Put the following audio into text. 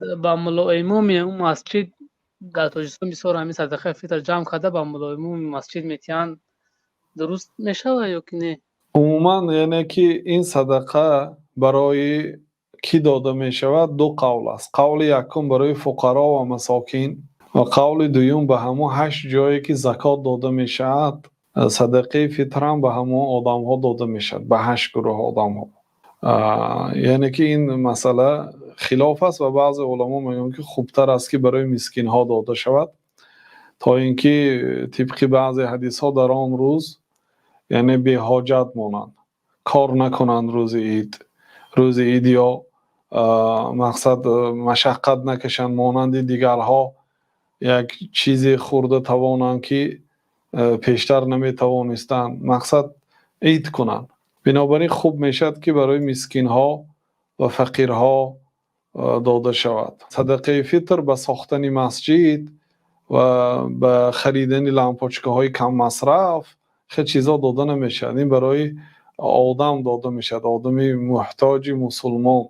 Ба мулоимоми он масҷид дар Тоҷикистон бисёр ҳамин садақаи фитр ҷамъ карда, ба мулоимоми масҷид метиҳанд, дуруст мешавад ё ки не? Умуман, яъне ки ин садақа барои кӣ дода мешавад, ду қавл аст. Қавли якум барои фуқаро ва масокин ва қавли дуюм ба ҳамон ҳашт ҷое ки закот дода мешавад, садақаи фитр ҳам ба ҳамон одамҳо дода мешавад, ба ҳашт гурӯҳ одамҳо. Яъне ки ин масъала хилоф аст ва баъзе уламо мегӯянд, ки хубтар аст, ки барои мискинҳо дода шавад, то инки тибқи баъзе ҳадисҳо дар он рӯз, яъне беҳоҷат монанд, кор накунанд рӯзи ид, рӯзи ид ё мақсад машаққат накашанд, монанди дигарҳо як чизе хӯрда тавонанд, ки пештар наметавонистанд, мақсад ид кунанд. Бинобар ин хуб мешавад, ки барои мискинҳо ва фақирҳо дода шавад. Садақаи фитр ба сохтани масҷид ва ба харидани лампочкаҳои каммасроф, хеле чизҳо дода намешавад. Ин барои одам дода мешавад, одами муҳтоҷи мусулмон.